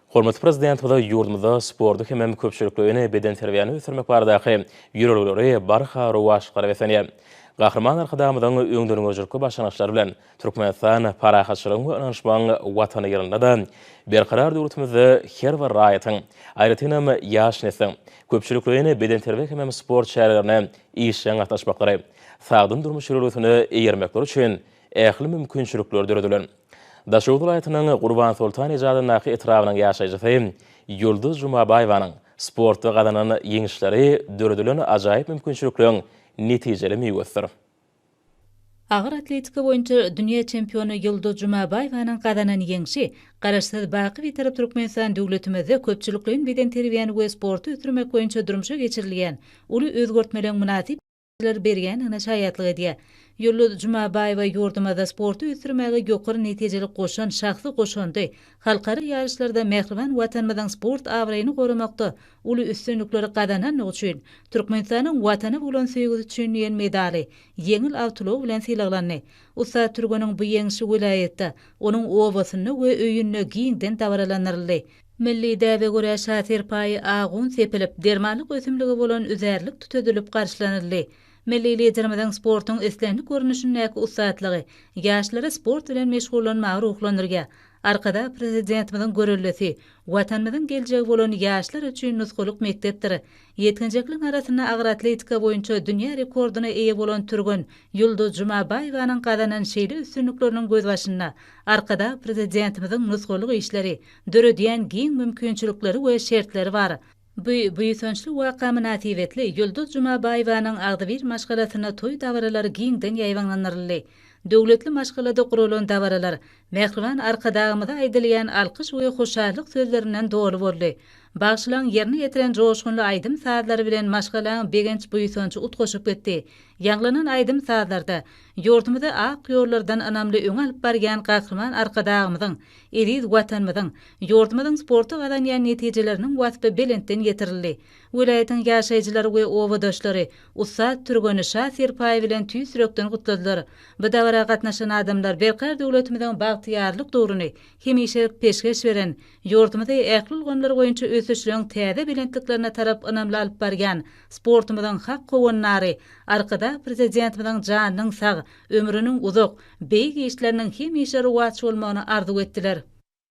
Hormatly Prezidentimiz ýurdumyzda sporty hemem köpçülikleýin bedenterbiýäni ösdürmek baradaky ýörelgeleri barha rowaçlyklara beslenýär. Gahryman Arkadagymyzyň öňdengörüjilikli başlangyçlary bilen Türkmenistan parahatçylygyň we ynanyşmagyň Watany ýylynda-da Berkarar döwletimizde her bir raýatyň, aýratynam ýaş nesliň köpçülikleýin bedenterbiýe hemem sport çärelerine işjeň gatnaşmaklary, sagdyn durmuş ýörelgesine eýermekleri üçin ähli mümkinçilikler döredilen. Daşoguz welaýatynyň Gurbansoltan eje adyndaky etrabynyň ýaşaýjysy Ýulduz Jumabaýewanyň sportda gazanan ýeňişleri döredilen ajaýyp mümkinçilikleriň netijeli miwesidir. Agyr atletika boýunça dünýä çempiony Ýulduz Jumabaýewanyň gazanan ýeňşi Garaşsyz, baky Bitarap Türkmenistan döwletimizde köpçülikleýin bedenterbiýäni we sporty ösdürmek boýunça durmuşa geçirilýän uly özgertmeleň mynasyp netijeleri berýändigine şaýatlyk edýär. Ýulduz Jumabaýewa ýurdumyzda sporty ösdürmäge ýokary netijeli goşan şahsy goşandy, halkara ýaryşlarda mähriban Watanymyzyň sport abraýyny goramakda uly üstünlikleri gazanandygy üçin Türkmenistanyň Watana bolan söýgüsi üçin diýen medaly, ýeňil awtoulag bilen sylaglandy. Ussat türgeniň bu ýeňşi welaýatda, onuň obasynda we öýünde giňden dabaralandyryldy. Milli däbe görä şa serpaýy agun sepilip, dermanlyk ösümligi bolan üzärlik tütedilip garşylanyldy. Milli Liderimiziň sportuň islendik görnüşindäki ussatlygy ýaşlary sport bilen meşgullanmaga ruhlandyrýar. Arkadag Prezidentimiziň göreldesi Watanymyzyň geljegi bolan ýaşlar üçin nusgalyk mekdepdir. Ýetginjekligiň arasynda agyr atletika boýunça dünýä rekordyna eýe bolan türgen Ýulduz Jumabaýewanyň gazanan şeýle üstünlikleriniň gözbaşynda Arkadag Prezidentimiziň nusgalyk işleri, döredýän giň mümkinçilikleri we şertleri bar. Bu buýsançly waka mynasybetli Ýulduz Jumabaýewanyň agzybir maşgalasynda toý dabaralary giňden ýaýbaňlandyryldy. Döwletli maşgalada guralan dabaralar mähriban Arkadagymyza aýdylýan alkyş we hoşallyk sözlerinden doly boldy. Bagşylaryň ýerine ýetiren joşgunly aýdym-sazlary bilen maşgalaň begenç-buýsanjy utgaşyp gitdi. Ýaňlanan aýdym-sazlarda ýurdumyzy ak ýollardan ynamly öňe alyp barýan Gahryman Arkadagymyzyň, eziz Watanymyzyň, ýurdumyzyň sportda gazanýan netijeleriniň waspy belentden ýetirildi. Welaýatyň ýaşaýjylary we obadaşlary ussat türgeni Şa serpaýy bilen tüýs ýürekden gutladylar. Bu dabara gatnaşan adamlar Berkarar döwletimiziň bagtyýarlyk döwrüni hemişelik peşgeş beren, ýurdumyzy ähli ulgamlar boýunça ösüşleň täze belentliklerine tarap ynamly alyp barýan sportumyzyň hak howandary Arkadag Prezidentimiziň janynyň sag, ömrüniň uzak, beýik işleriniň hemişe rowaç bolmagyny arzuw etdiler.